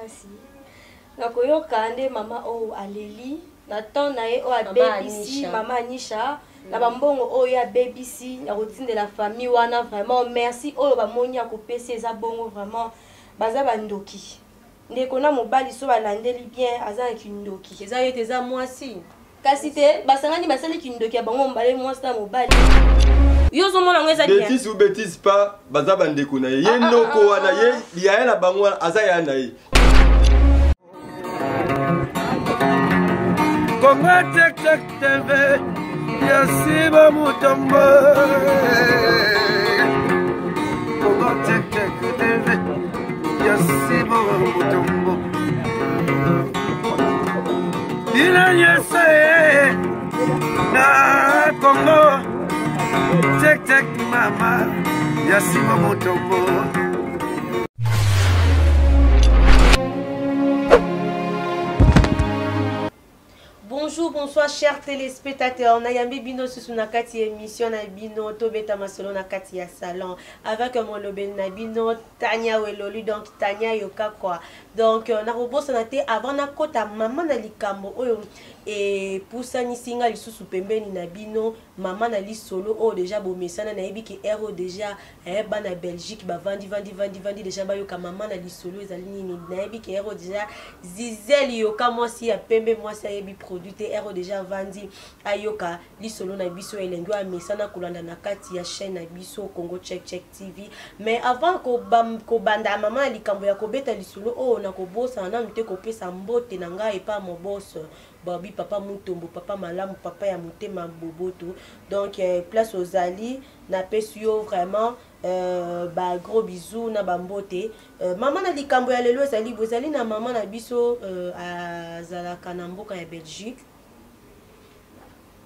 makasi na koyoka nde mama oyo aleli na temps na ye oyo abebisi mama Anisha na bambongo oyo abebisi ya kotindela famille wana. Vraiment merci. Oyo bamoni ya kopesa eza bongo, vraiment baza bandoki. Ndeko na mobali so balandeli bien, aza na kindoki. Eza ye te, eza mwasi. Kasi te, basangani, basali kindoki ya bango mbale, mwasi na mobali. Yo ozomona yango eza bien. Bêtise ou bêtise pas, baza bandeko na ye. Ye noko wana, ye yaya na bango wana, aza yaya na ye. Congo Tech Tech TV, Yasiba Mutombo. Congo Tech Tech TV, Yasiba Mutombo. Bino nyonso ye na Congo Tech Tech mama Yasiba Mutombo. Bonjour, bonsoir, chers téléspectateurs. Nayambi bino susu na kati émission na bino tobeta masolo na kati ya salon avec molobeli na bino Tania Welolu, donc Tania Yoka quoi. Donc na kobosana te, avant nakota mama na likambo oyo epusanisi nga lisusu pembeni na bino, mama na lisolo oyo déjà bomesana, nayebi ke ero déjà bana Belgique bavandi vandi vandi vandi déjà bayoka mama na lisolo ezali nini. Nayebi ke ero déjà Zizel Yoka, mwasi ya pembe, mwasi ayebi produit te, ero déjà vandi ayoka lisolo na biso elengi oyo amesana kolanda na kati ya chaîne na biso Congo Check Check TV. Mais avant kobanda mama ya likambo ya kobeta lisolo oyo, nakobosana nanu te kopesa mbote na ngai epa moboso Babi, papa Mutombo, papa malamu, papa ya motema boboto. Donc place ozali, napesi yo vraiment ba gros bisous na bambote. Mama na likambo ya lelo ezali bo ezali na mama na biso azalaka na mboka ya Belgique.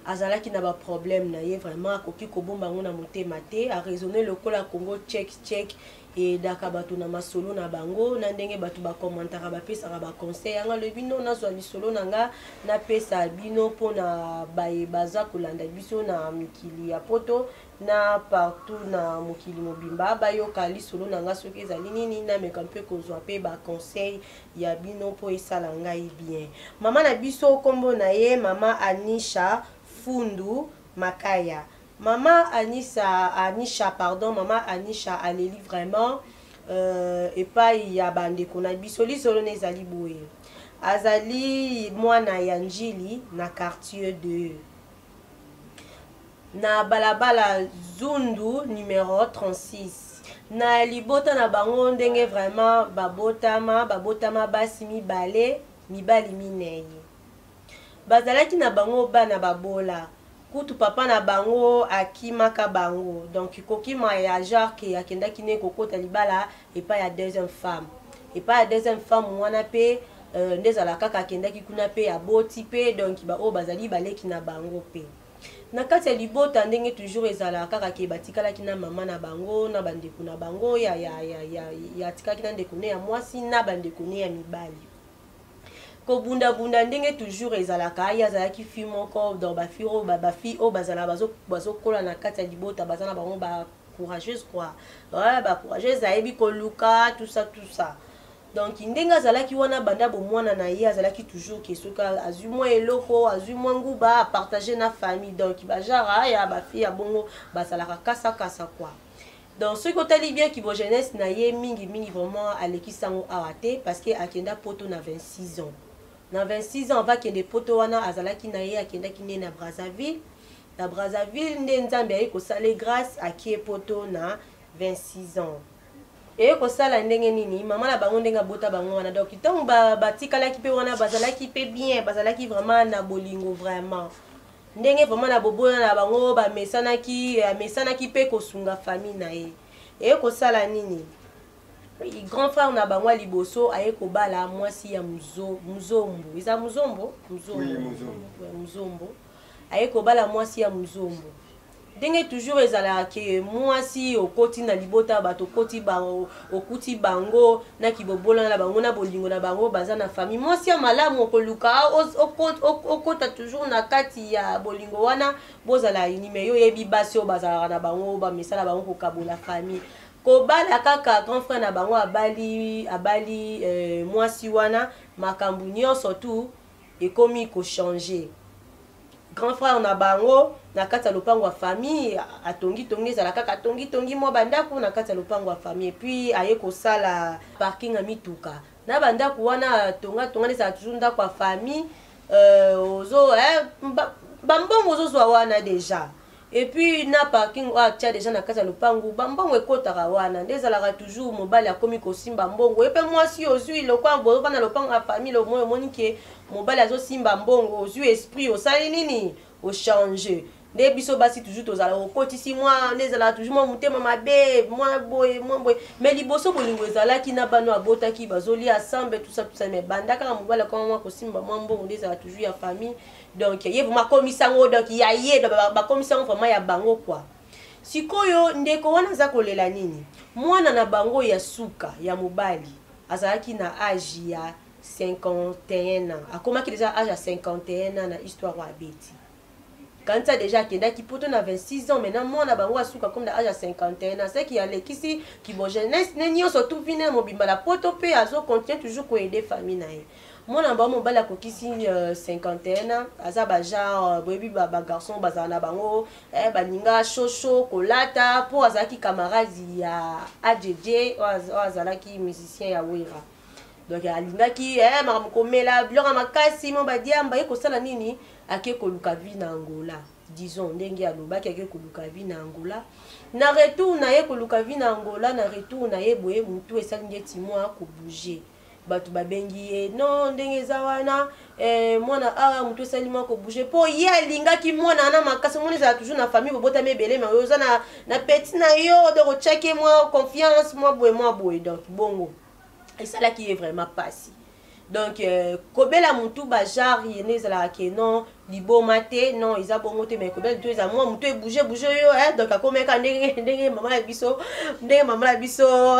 Azalaki na baproblème na ye, vraiment akoki kobomba yango na motema te. Araisonne lokola Congo Check Check eyedaka bato na masolo na bango, na ndenge bato bakomantaka, bapesaka baconseil. Yango alobi no, nazwa lisolo na nga napesa bino mpona baye baza kolanda biso na mikili ya poto na partout na mokili mobimba, bayoka lisolo na nga soki ezali nini, nameka mpe kozwa mpe baconseil ya bino mpo esala ngai bien. Mama na biso, nkombo na ye mama Anisha Fundu Makaya. Mama Anisa, Anisha pardon, mama Anisha aleli vraiment epai ya bandeko na biso. Lisolo na ezali boye: azali mwana ya Njili na quartier 2 na balabala Zundu numero 36. Na libota na bango, ndenge vraiment babotama, babotama basi mibale, mibali minei. Bazalaki na bango bana babola. Kutu papa na bango akimaka bango, donc kokima ya genre ke akendaki ne kokota libala epai ya deuxième femme. Epai ya deuxième femme wana mpe nde ezala kaka akendaki kuna mpe aboti mpe, donc baoyo bazali baleki na bango mpe na kati ya libota. Ndenge toujours ezalaka kaka ke batikalaki na mama na bango na bandeko na bango ya atikalaki na ndeko ne ya mwasi na bandeko ne ya mibali. Kobundabunda ndenge toujours ezalaka, ye azalaki fille moko, donc bafille oyo, bafille oyo bazala bazokola na kati ya libota, baza na bango ba courageuse quoi, ouais, ba courageuse, ayebi koluka, tout ça, tout ça. Donc ndenge azalaki wana banda bomwana na ye, azalaki toujours ke soki azwi mwa eloko, azwi mwa nguba, apartage na famille. Donc bajara ya bafille ya bongo bazalaka kasakasa quoi. Donc soki otali bien kibo jeunesse na ye mingi mingi, vraiment alekisi yango awa te, parce que akenda poto na 26 ans. Na 26 ans avakende poto wana, azalaki na ye, akendaki nde na Brazzaville. Na Brazzaville nde Nzambe aye kosala grâce, akie poto na 26 ans. Eye kosala ndenge nini, mama na bango ndenge abota bango wana. Donc ntango batikalaki mpe wana, bazalaki mpe bien, bazalaki vraiment na bolingo, vraiment ndenge vraiment na boboya na bango bamesanaki, amesanaki mpe kosunga famille na ye. Eye kosala nini, grand frère na bango ya liboso aye kobala mwasi ya Muzombo. Eza Muzombo? Muzombo. Aye kobala mwasi ya Muzombo. Ndenge toujours ezalaka ke mwasi okoti na libota, bato okoti, okuti bango na kibobola na bango na bolingo na bango, baza na famille. Mwasi ya malamu okoluka okota toujours na kati ya bolingo wana, bozala uni. Mais yo oyebi basi oyo bazalaka na bango, bamesala bango kokabola famille. Kobala kaka grand frère na bango abali abali euh, mwasi wana, makambo nyonso tu ekomi kochanger. Grand frère na bango na kati ya lopango ya famille atongi tongi, ezala kaka atongi tongi mwa bandako na kati ya lopango ya famille, puis aye kosala parking ya mituka na bandako wana atonga tonga, ezala toujours ndako ya famille. Ozo bambongo ozozwa wana déjà, et puis na parking oyo atia déjà na kati ya lopango, bambongo ekotaka wana nde ezalaka toujours. Mobali akomi kosimba mbongo, ye mpe mwasi ozwi lokwa bozovanda lopango ya famille, omoi omoni ke mobali azosimba mbongo, ozwi esprit, osali nini? Ochange. Nde biso basi toujours tozala okotisi mwa, nde ezalaka toujours mwa motema mabe, mwa boye, mwa boye. Mais liboso bolingo ezalaki na bano abotaki, bazolia ensemble, tout ça, tout ça. Mais banda kaka mobali akoma mwa kosimba mwa mbongo, nde ezala toujours ya famille. Donc ye vraiment akomisa yango, donc ya ye bakomisa yango vraiment ya bango quoi. Sikoyo ndeko wana aza kolela nini? Mwana na bango ya suka ya mobali azalaki na age ya 51 ans, akomaki déjà age ya 51 ans na histoire oyo abeti. Kanisa déjà akendaki poto na 26 ans. Maintenant mwana bango asuka comme na age ya 51 ans, seki alekisi kibo jeunesse ne nyonso tu vine mobimba na poto, mpe azocontinue toujours koaider famille na ye. Mwana bango mobali akokisi 51 ans, aza bagenre boyebi bagarçon bazala na bango, balinga shosho kolata, mpo azalaki camarade ya AJJ oyo azalaki musicien ya Wera. Donc alingaki makambo komela biloko ya makasi mo badiamba. Ye kosala nini? Ake koluka vie na Angola, disons ndenge alobaki, ake koluka vie na Angola. Na retour na ye koluka vie na Angola, na retour na ye boye, motu esali ndeti mwa kobouger, bato babengi ye non, ndenge eza wana, mwana awa motu esali mwa kobouger, mpo ye alingaki mwana wana makasi. Omoni, ezala toujours na famille, bobotami ebele, mais oyo oza na petit na yo, donc otiaki mwa confiance, mwa boye, mwa boye. Donc bongo esalaki ye vraiment mpasi. Donc kobela mutu bagenre ye nde ezalaka ke non, liboma te, non, eza bongo te, mais kobela mutu eza mwa mutu ebouge bouge yo, donc akomeka ndenge mama na biso, ndenge mama na biso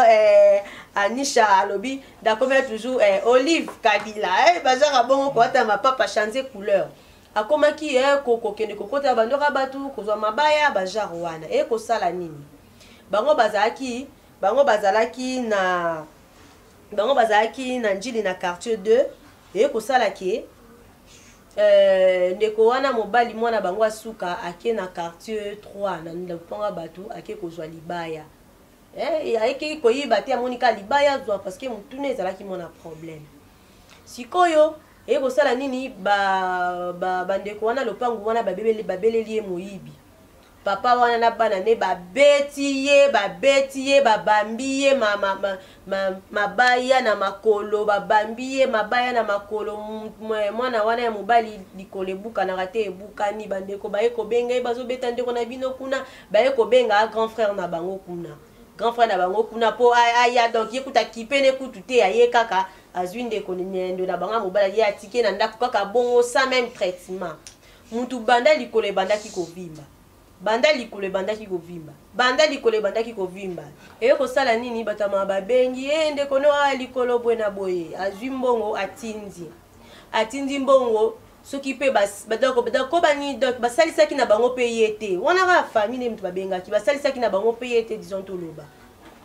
Anisha alobi, dakomeka toujours Olive Kabila, bagenre bongo, koata mapapa, change couleur. Akomaki kokende kokota bandoka bato, kozwa mabaya, bagenre wana. Eye kosala nini? Bango bazalaki na Njili na quartier 2. Eye kosala ke ndeko wana mobali, mwana bango asuka, ake na quartier 3 na lopango ya bato, ake kozwa libaya. Ayeki koyiba te, amoni kaka libaya azwa, parce que motuna ezalaki mwana problème. Sikoyo eye kosala nini? Bandeko wana lopango wana babeleli ye moyibi. Papa wana na bana ne babeti ye, babeti ye, babambi ye mabaya na makolo, babambi ye mabaya na makolo. Mwana wana ya mobali likolo ebukanaka te, ebukani. Bandeko baye kobenga ye, bazobeta ndeko na bino kuna. Baye kobenga grand frère na bango kuna, grand frère na bango kuna mpo aya. Donc ye kuta kipe ne kutu te, aye kaka azwi ndeko ndo na bango ya mobali, ye atiki ye na ndako kaka bongo, sans même traitement. Mutu banda likolo ebandaki kovimba, banda likolo ebandaki kovimba, banda likolo ebandaki kovimba. Eye kosala nini? Bato ya babengi ye, ndeko no aya likolo boye na boye. Azwi mbongo, atindi mbongo, soki mpe bani, donc basalisaki na bango mpe ye te. Wana kaka famille nde moto babengaki, basalisaki na bango mpe ye te. Disons toloba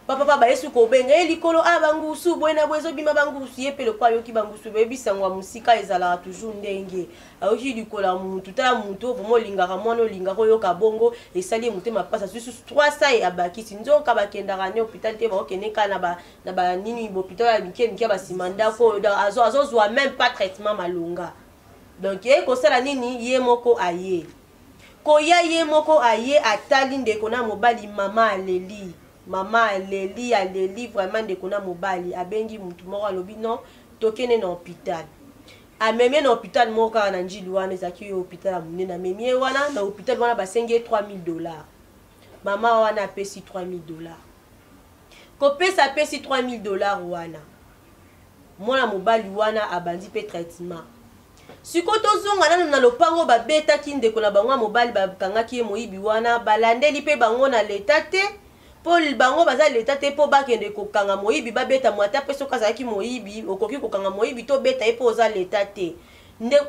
papa bayesu kobenga ye likolo a bangusu boye na boye, ezobima bangusu. Ye mpe lokwa ayoki bangusu, boyebisango ya mosika ezalaka toujours ndenge ayoki likolo ya mutu. Tala, mutu vraiment olingaka mwana, olingaka oyoka bongo, esali ye motema mpasi. Azwi susu 300, abakisi. Nzoka bakendaka ne hôpital te, baokende kaka na banini, bahôpital ya mike mike ya basima ndako oyo. Azozwa même pas traitement malonga. Donc ye kosala nini? Ye moko aye koya, ye moko aye atali ndeko na mobali. Mama aleli, mama aleli, aleli vraiment. Ndeko na mobali abengi mutu moko, alobi non, tokende na hôpital. Amemi ye na hôpital moko kaka na Njili wana, ezalaki ye hôpital ya monene. Amemi ye wana na hôpital wana, basengi ye 3000 dollars. Mama wana apesi 3000 dollars. Kopesa, apesi 3000 dollars wana, mwana mobali wana abandi mpe traitement. Sikoyo tozonga nano na lopango. Babetaki ndeko na bango ya mobali, bakangaki ye moyibi wana. Balandeli mpe bango na leta te, mpo bango baza leta te mpo bakende kokanga moyibi, babeta mo ata mpe soki azalaki moyibi. Okoki kokanga moyibi to obeta ye mpo oza leta te. Nde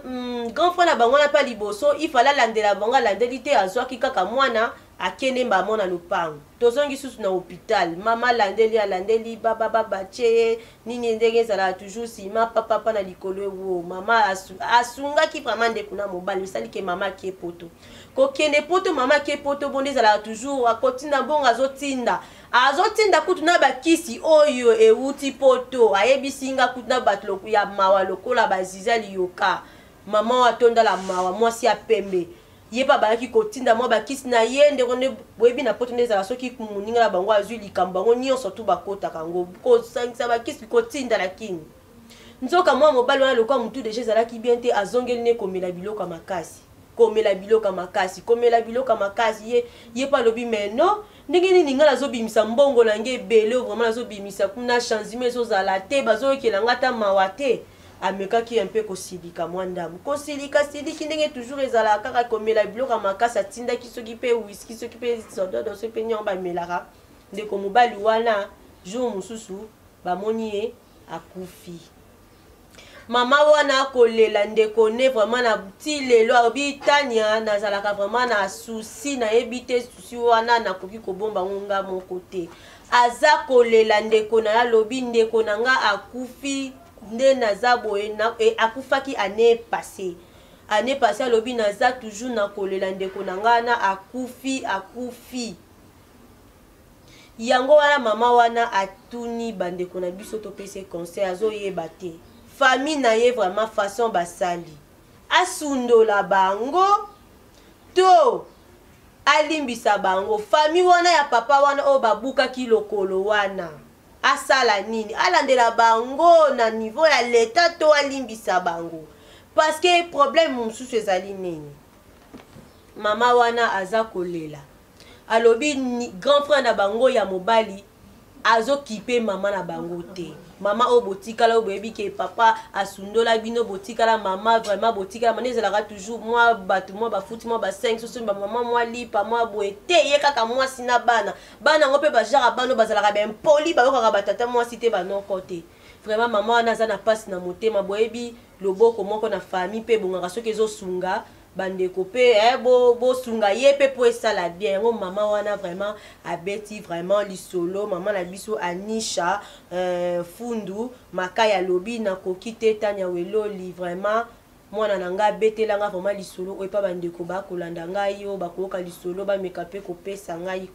grand frère na bango wana mpe liboso ifale alandela bango, alandeli te, azwaki kaka mwana. Akende mbamo na lopango. Tozongi susu na hôpital. Mama alandeli, alandeli, bababa batie ye nini, ndenge ezalaka toujours nsima papapa na likolo ewo. Mama asungaki vraiment ndeko na mobali, esali ke mama ake poto. Kokende poto, mama ake poto, bonde ezalaka toujours akotinda mbongo, azotinda, azotinda kutu na bakisi oyo ewuti poto. Ayebisi nga kutu na bato ya mawa lokola baziza liyoka. Mama oyo atondala mawa, mwasi ya pembe, ye mpe abandaki kotinda mwa bakisi na ye. Ndeko nde boyebi na poto nde ezala, soki moninga na bango azwi likambo, bango nyonso tu bakotaka yango kosangisa bakisi, kotinda na kini. Nzoka mwa mobali wana, lokola motu deja ezalaki bien te, azongeli ne komela biloko ya makasi, komela biloko ya makasi, komela biloko ya makasi. Ye mpe alobi: "Mais non, ndenge nini ngai nazobimisa mbongo na ngai ebele, vraiment nazobimisa kuna, changement ezozala te, bazoyokela ngai ata mawa te?" Amekaki un peu kosilika mwa ndambo, kosilika siliki ndenge toujours ezalaka kaka komela biloko ya makasi. Atindaki soki mpe whisky, soki mpe sododo, soki mpe niongo bamelaka. Ndeko mobali wana, jour mosusu bamoni ye akufi. Mama wana akolela ndeko ne vraiment na ti lelo. Alobi: "Tania, nazalaka vraiment na souci, nayebi te souci wana nakoki kobomba ngo nga moko te." Aza kolela ndeko na ye. Alobi: "Ndeko na nga akufi nde naza boye na, akufaki année passée, année passée." Alobi: "Naza toujours na kolela ndeko na nga na akufi, akufi." Yango wana mama wana atuni bandeko na biso topesa conseil. Azoyeba te famille na ye vraiment façon basali, asundola bango to alimbisa bango. Famille wana ya papa wana oyo babukaki lokolo wana, asala nini? Alandela bango na niveau ya leta to alimbisa bango? Parce que problème mosusu ezali nini? Mama wana aza kolela, alobi grand frère na bango ya mobali azokipe mama na bango te. Mama oyo botikala, oyo boyebi ke papa asundola bino, botikala mama, vraiment botikala mama. Ezalaka toujours mwa bato mwa bafuti mwa ba 5 soso, bamama mwa lipa mwa boye te. Ye kaka mwasi na bana, bana yango mpe bajara, bana bazalaka baimpoli, bayokaka batata mwasi te, banoko te. Vraiment mama wana aza na mpasi na motema. Boyebi loboko moko na famille mpe ebongaka soki ezosunga bandeko mpe bosunga bo ye mpe mpo esala bien. Yango mama wana vraiment abeti vraiment lisolo. Mama na biso Anisha Fundu Makai alobi: "Nakoki te, Tania Weloli, vraiment mwana na ngai abetelanga vraiment lisolo oyo epa bandeko bakolanda ngai, oyo bakoyoka lisolo, bameka mpe kopesa ngai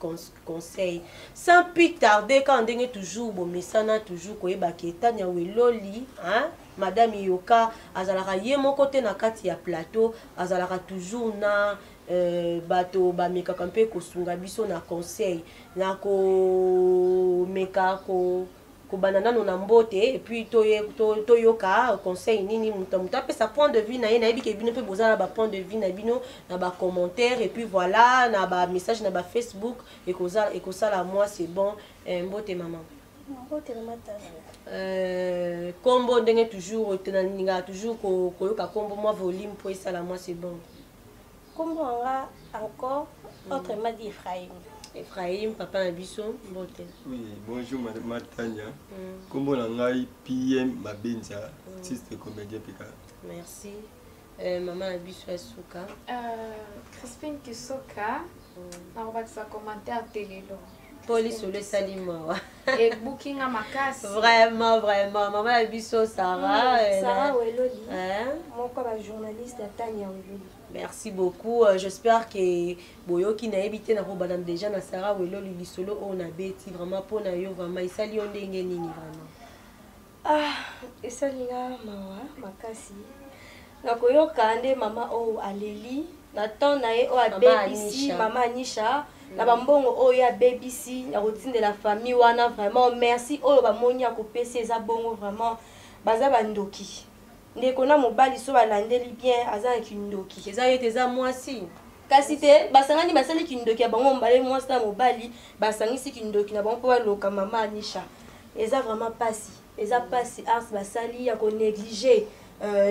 conseil." Sans plus tarder, kaka ndenge toujours bomesana toujours koyebaka, Tania Weloli, hein? Madame Yoka azalaka ye moko te na kati ya plateau, azalaka toujours na bato bamekaka mpe kosunga biso na conseil. Na komeka kobanda nano na mbote et puis toyoka conseil nini moto apesa, point de vue na ye. Nayebi ke bino mpe boza na bapoint de vue na bino na bacommentaire et puis voilà, na bamessage na bafacebook, ekosala moi c'est bon. Mbote mama. Mbote mama Tania. Kombo ndenge toujours nalingaka toujours koyoka kombo, mwa volume mpo esala moi c'est bon. Kombo nga encore, autrement dit Ephraim. Ephraim, papa na biso, mbote. Oui, bonjour madame Tania. Kombo na ngai PM Mabenza, artiste comédien peka. Merci. Mama na biso ya suka. Crispine Kisoka, nakobakisa commentaire te lelo. Mpo lisolo esali mawa. Ebukinga makasi. Vraiment, vraiment. Mama na biso Sara. Sara Weloli, hein? Moko bajournaliste ya Tania Weloli. Merci beaucoup. J'espère que boyoki. Nayebi te, nakobanda déjà na Sara Weloli. Lisolo oyo nabeti vraiment mpo na yo, vraiment esali yo ndenge nini vraiment? Ah, esalinga mawa makasi nakoyoka nde mama oyo aleli na temps na ye oyo abebisi. Anisha. Mama Anisha, na bambongo oyo abebisi ya kotindela famille wana, vraiment merci oyo bamoni ya kopesa eza bongo. Vraiment baza bandoki. Ndeko na mobali so balandeli bien, aza na kindoki. Eza ye te, eza mwasi. Kasi te, basangani, basali kindoki ya bango mibale, mwasi na mobali, basangisi kindoki na bango mpo baloka mama Anisha. Eza vraiment pasi, eza pasi ars basali ya konéglige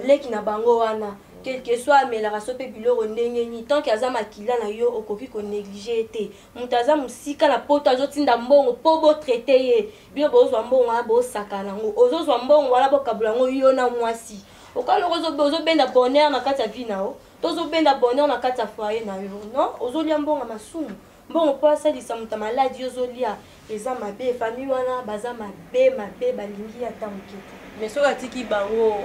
leki na bango wana. Quelque soit amelaka so mpe biloko ndenge nini, tant que aza makila na yo, okoki konéglige ye te. Moto aza mosika na poto, azotinda mbongo mpo botraite ye, bino bozwa mbongo wana, bosakana yango. Ozozwa mbongo wana, bokabola yango yo na mwasi. Okaloko ozobenda bonheur na kati ya vie na yo, tozobenda bonheur na kati ya foyer na yo. Non, ozolia mbongo ya masumu. Mbongo mpo asalisa moto ya maladi, yo ozolia, eza mabe. Famille wana baza mabe mabe, balingi ye ata moke te. Mais soki atiki bango,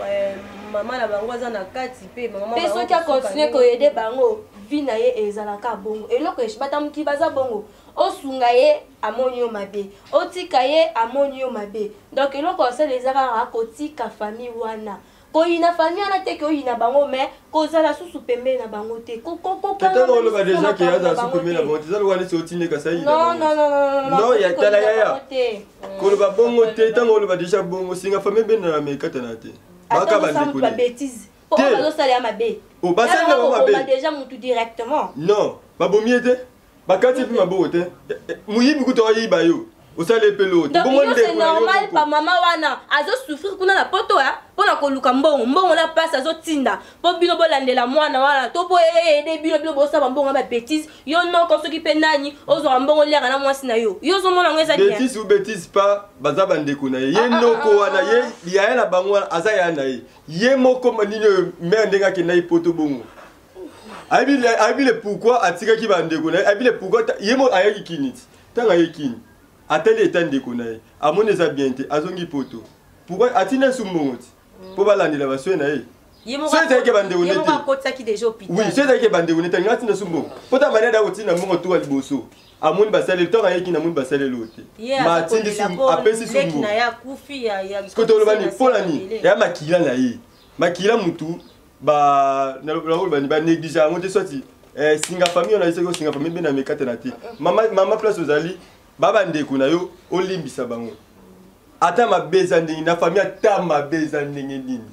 mama na bango aza na kati mpe mama mpe bango soki kosuka akontinue ndenge- koyede bango, vie na ye ezalaka bongo. Eloko batamuki baza bongo, osunga ye amoni yo mabe, otika ye amoni yo mabe. Donc eloko asala eza kaka kotika famille wana, koyina famille wana te, ke oyina bango, mais kozala susu pembeni na bango te. Ntango oloba Kokanga déjà ke makambo aza na su bango pembeni na te. bango te, eza lokola neti otindeka sa yina Non, bango. non, non, non, non, Non, ya tala koyina yaya. bango te. Koloba bongo te. Ntango oloba déjà bongo, singa famille ebendana ma ekatana te. Ata Baka osala bandeko motu ne. babétise po Te. oyo bazosala ya mabe. Oh, basali na bango Yaya mabe. bakoboma déjà motu directement. Non, babomi ye te, bakati mpe maboko te. Moyibi kuta oyiba, yo osali epelo te. Donc Bongo yo, c'est ndeko na yo normal moko. pa mama wana azosouffrir kuna na poto ya mpona koluka mbongo, mbongo na mpasi azotinda mpo bino bolandela mwana wana to mpo eyede bino, bino bosala mbongo ya babétise. Yo noko soki mpe nani ozwaka mbongo oliaka na mwasi na yo, yo ozomona yango eza bien? Bétise ou bétise pas, baza bandeko na ye. Ye noko wana, ye yaya na bango wana, aza yaya na ye. Ye moko nini oyo mare, ndenge akendaki poto bongo, ayebi le pourquoi atikaki bandeko na ye, ayebi le pourquoi ye mo ayaki kini ti. Ntango aye kini, atali eta ndeko na ye, amoni eza bien te, azongi poto. Pourquoi atinda su mbongo ti mpo balandela basoins na ye? Ye moko Soki ezalaki bandeko ye nete. moko akotisaki déjà hôpital. Oui, soki ezalaki bandeko nete, alingi atinda su mbongo mpo ta manière da kotinda mbongo toka liboso. Amoni basaleli, ntango ayeki namoni basaleli oyo te. Ye Ma aza atindi kolela su mpo apesi su leki mbongo. na ye akufi ya Sikoyo toloba nini? na Mpo na nini? mabele. Eya makila na ye, makila mutu nakoloba nini, banéglige yango te. Swati singa famille wana, soki osinga famille mpe na mekatana te. Mama, mama, place ozali, babandeko na yo, olimbisa bango ata mabe eza ndenge na famille, ata mabe eza ndenge nini.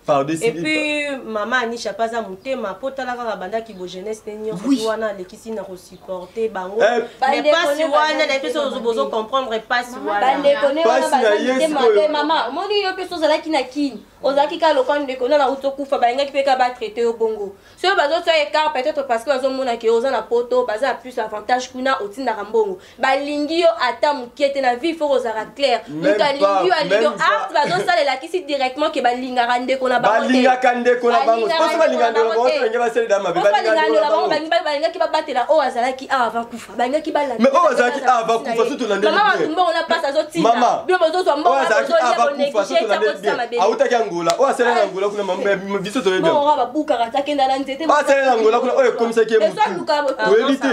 Pardon. Et puis mama Anisha mpe aza motema, mpo tala kaka bandaki bo jeunesse te nyonso wana alekisi na kosupporte bango. Eh, mais Bandeko pasi ne wana baza na biso motema bozo mabe. comprendre pasi wana. Bandeko ne wana Pasi na baza ye mitema sikoyo. te. Mama, omoni yo mpe so ozalaki na kini, ozalaki kaka lokola ndeko na nauti okufa, balingaki mpe kaka batraite yo bongo. Soki bazotia écart, peut-être parce que bazomona ke oza na poto, baza na plus avantage kuna, otindaka mbongo, balingi yo ata mokie te. Na vie, faut kozalaka clair. Même Moto alingi yo, pas, alingi yo. même pas. Art bazosalela kisi directement ke balingaka ndeko na bango te. Balingaka ndeko na bango. Balingaka Poso balingaka ndeko na bango te. te, basalela mabe. Poso balingaka ndeko na bango, bango. balingaki babatela oyo azalaki awa avant kufa, balingaki balanda. Mais oyo azalaki awa avant kufa, soki tolandeli Mama, bien. bato mbongo na mpasi azotinda, Mama, bino bozozwa mbongo oyo azalaki bozolia, awa kufa, soki bonéglige, tolandeli akotisa bien, mabele. autaki Angola, oyo asaleli na Angola kuna, mama, biso toyebi Mbongo yango. wana babukaka ti akenda na nzete. Oyo asaleli na Angola kuna, oyo ekomisaki ye Eso mutu, aluka toyebi te.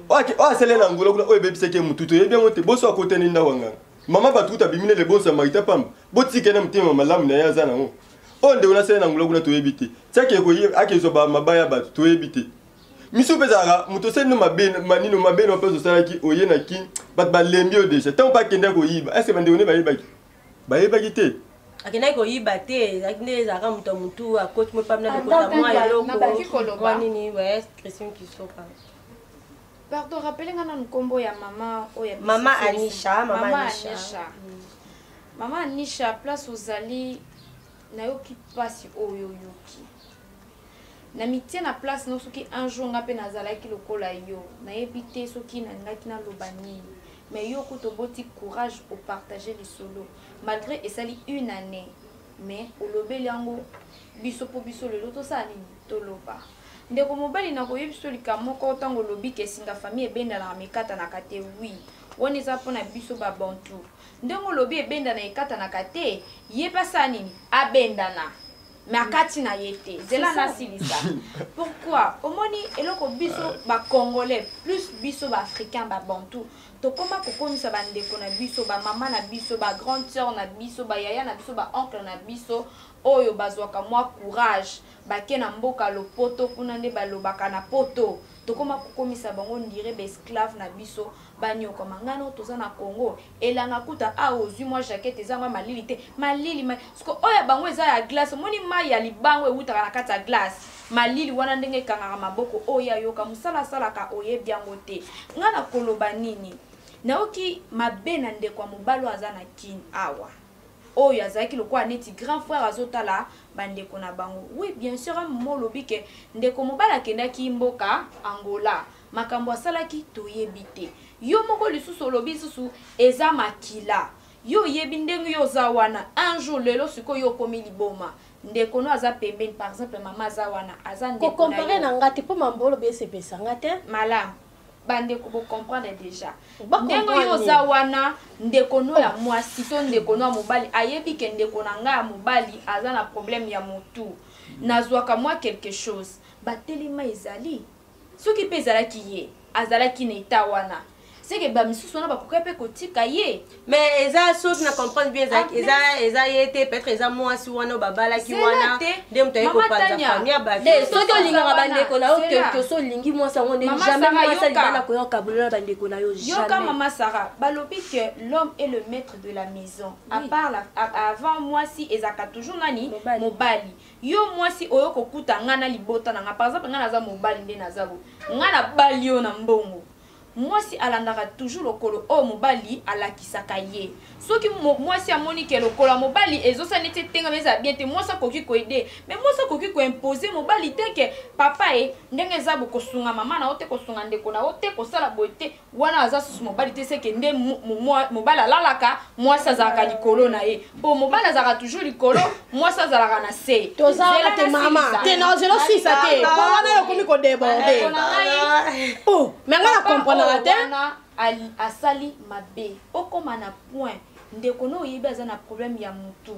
Oyo asaleli na Angola kuna, oyo ebebisaki ye mutu, toyebi yango te. Boso akotani ndako ya nganga, mama, bato kuta abimi nele bonso ya marita pamba. Botika ye na motema malamu na ye aza nango. Oyo ndeko nasali na Angola kuna, toyebi te. Ti akezwa mabaya ya bato, toyebi te. Misu mpe ezalaka moto osali no mabe manino mabe no mpe osalaki oye na kini, bato balembi yo déjà. Ntango mpe akende koyiba, est-ce bandeko nde bayebaki? Bayebaki te. Akendaki koyiba te, ezalaki nde ezalaka moto ya motu akoti mo pamina Ata lokota mwa mpe eloko. Nakoki koloba. Mwa nini? Ouais, Christine Kisoka. Pardon, rappele nga nanu nkombo ya mama oyo ya Mama biso. Anisha, Mama Mama Anisha. Anisha. Mama Anisha, place ozali, nayoki mpasi oyo oyoki na mitie na place no. Soki un jour nga mpe nazalaki lokola yo, nayebi te soki nalingaki naloba nini. Mais yo kuta oboti courage, opartage lisolo malgré esali une année, mais olobeli yango biso mpo biso lelo tosala nini? Toloba. Ndeko mobali, nakoyebi biso likambo moko. Ntango olobi ke esinga famille ebendanaka mekatanaka te, oui, wana eza mpona biso babantu. Ndenge olobi ebendana ekatanaka te, ye mpe asala nini? Abendana, mais akati na ye te. Nzela nasilisa. Pourquoi? Omoni eloko biso bacongolais, plus biso baafricain, babantu, tokóma kokomisa bandeko na biso, bamama na biso, bagrande sœur na biso, bayaya na biso, baoncle na biso oyo bazwaka mwa courage, bake na mboka lopoto kuna nde balobaka na poto, tokóma kokomisa bango ndire baesclave na biso. Banyokama ngano toza na Congo, elanga kuta awa ozwi mwa jaquette, eza mwa malili te, malili ma siko oyo ya bango eza ya glace. Omoni mai ya libango ewutaka na kati ya glace, malili wana ndenge ekangaka maboko. Oyo ayoka mosala asalaka, oyebi yango te. Nga na koloba nini? Nayoki mabe na ndeko ya mobali oyo aza na kini awa, oyo azalaki lokola neti grand frère, azotala bandeko na bango. Oui, bien sûr, mo olobi ke ndeko mobali akendaki mboka Angola, makambo asalaki toyebi te. Yo moko lisusu olobi lisusu eza makila. Yo oyebi ndenge yo oza wana un jour lelo sikoyo yo okomi liboma, ndeko no aza pembeni, par exemple mama aza wana, aza ndeko na Kocompare yo. Na nga te, mpo mambo olobi esepesa nga te. Malamu. Bandeko, bocomprendre déjà ndenge oyo oza wana. Ndeko no ya mwasi to ndeko no ya mobali ayebi ke ndeko na ngai ya mobali aza na problème ya motu, nazwaka mwa quelque chose. Batelema ezali soki mpe ezalaki ye azalaki na eta wana, seke bamisusu wana bakoki mpe kotika ye. Mais eza, soki na comprendre bien, eza ye te, peut-être eza mwasi wana oyo babalaki wana nde moto aye kopanza famille ya bato. Soki olingaka bandeko na yo, quelque so olingi mwasi yango nde jamais mwasi alibala koya kabola na bandeko na yo. Yoka, mama Sara, balobi que l'homme est le maître de la maison. À part la, avant mwasi ezalaka toujours nani? Mobali. Yo mwasi oyo kokuta nga na libota na nga, par exemple nga naza mobali nde naza bo nga nabali yo na mbongo. Mwasi alandaka toujours lokolo oyo mobali alakisaka ye. Soki mwasi amoni ke lokolo ya mobali ezosala neti etengama, ezala bien te, mwasi akoki koaider, mais mwasi akoki koimpose mobali te ke papa ye ndenge eza bo kosunga mama na yo te, kosunga ndeko na yo te, kosala boye te. Wana aza susu mobali te. Seke nde mobali alalaka, mwasi azalaka likolo na ye, mpo mobali azalaka toujours likolo, mwasi azalaka na se. Toza wana te, mama, te na ozela osisa te, po wana yo okomi kodéborder. Oh, mais nga na comprendaka te. Asali mabe, okóma na point ndeko no oyebi aza na problème ya motu,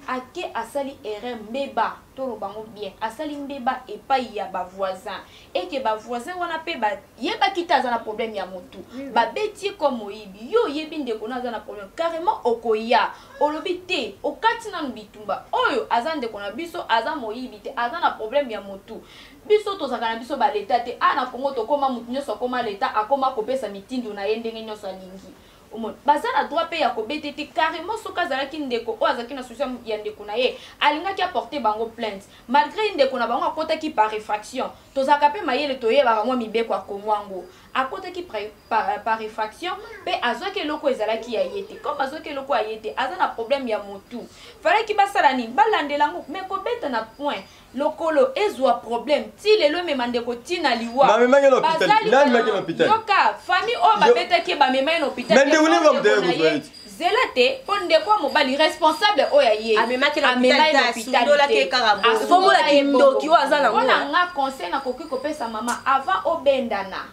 ake asali erreur, mbeba, toloba ngo bien, asali mbeba epai ya bavoisin, eke bavoisin wana mpe bayebaki te aza na problème ya motu, babeti ye comme moyibi. Yo oyebi ndeko no aza na problème, carrément okoya olobi te, okati nanu bitumba oyo, aza ndeko na biso, aza moyibi te, aza na problème ya motu. Biso tozalaka na biso baleta te. A na Kongo tokóma motu nyonso akóma leta, akóma kopesa mitindo na ye ndenge nyonso alingi. Omoni, baza na droit mpe ya kobete te carrément. Soki azalaki ndeko oyo azalaki na souci ya ndeko na ye, alingaki aporte bango plainte, malgré ndeko na bango akotaki par effraction. Tozalaka mpe mayele, toyebaka mwa mibeko ya Kongo yango. Akotaki par effraction mpe azwaki eloko ezalaki ya ye te. Comme azwaki eloko ya ye te, aza na problème ya motu, falaki basala nini? Balandela yango. Mais kobeta na point lokolo ezwa problème ti lelo, emema ndeko ti na liwa. Bamemaki na hôpital? Nani memaki na hôpital? Yoka, famille oyo babetaki ye, bamema ye na hôpital. Mais ndeko nini bamutu aye kozwa ye? Zela te, mpo ndeko ya mobali responsable oyo aye amemaki na hôpital te, asundolaki kaka. Fomolaki ndoki oyo aza nango. Mpona nga, conseil nakoki kopesa mama, avant obendana,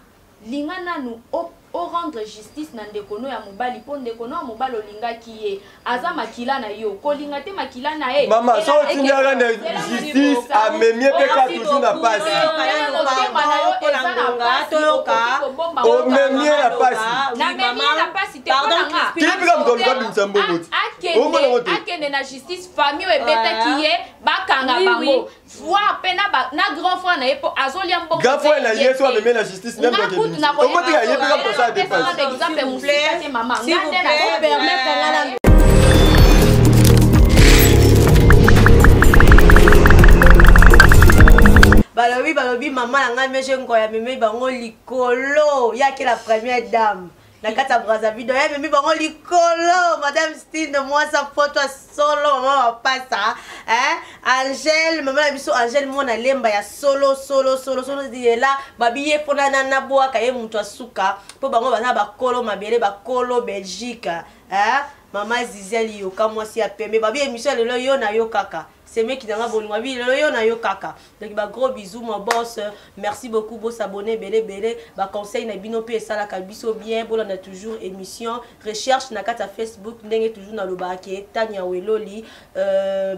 linga nanu orendre justice na ndeko no ya mobali, mpo ndeko no ya mobali olingaki ye, aza makila na yo, kolinga te makila na ye. Mama, so otindaka na justice, amemie mpe ka toujours na pasi. Motema na yo eza na pasi, omemie na pasi. Namemie na pasi te, mpo na nga. Kiyebika moto aluka abimisa mbongo ti omona ngo te. Akende na justice, famille oyo ebetaki ye, bakanga bango, voir mpe na grand frère na ye, mpo azolia mbongo. Grand frère na ye so amemi na justice, même okotika ye mpe ka moto asala dépense. Exemple mosika te, mama, nga nde na permettre nga na Balobi mama na ngai Mege Ngoya amemi bango likolo, yaki la première dame na kati ya Brazzaville. Donc amemi bango likolo, madame Stine, mwasa poto ya solo, mama mapasa, hein? Angèle, mama na biso Angèle, mwana lemba ya solo solo solo solo ela babi ye mpona nabwaka ye moto asuka, mpo bango baza bakolo mabele, bakolo Belgique, hein? Mama Zizi Liyoka, mwasi ya pembe, babi émission ya lelo yo na yo kaka semeki nanga bolingo, babi lelo yo na yo kaka. Donc ba gros bisous, mon boss, merci beaucoup. Bosabonner ebele ebele, baconseil na bino mpe esalaka biso bien. Bolanda toujours émission recherche na kati ya Facebook, ndenge toujours nalobaka ke Tania Weloli,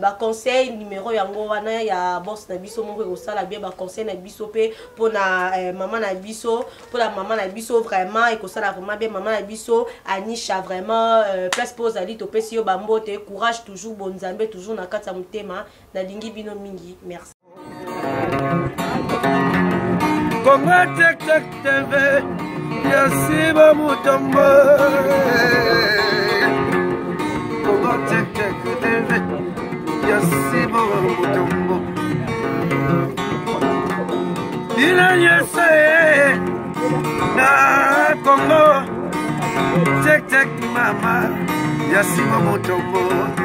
baconseil numéro yango wana ya boss na biso moko ekosala bien. Baconseil na biso mpe mpona mama na biso, mpona mama na biso vraiment ekosala vraiment bien. Mama na biso Anisha, vraiment, place mpo ozali, topesi yo bambote. Courage toujours, bonzambe toujours na kati ya motema. Nalingi bino mingi, merci. Kongo Tek Tek TV yasiba Mutombo, Kongo Tek Tek TV yasiba Mutombo, bino nyonso ye na Kongo Tek Tek, mama yasiba Mutombo.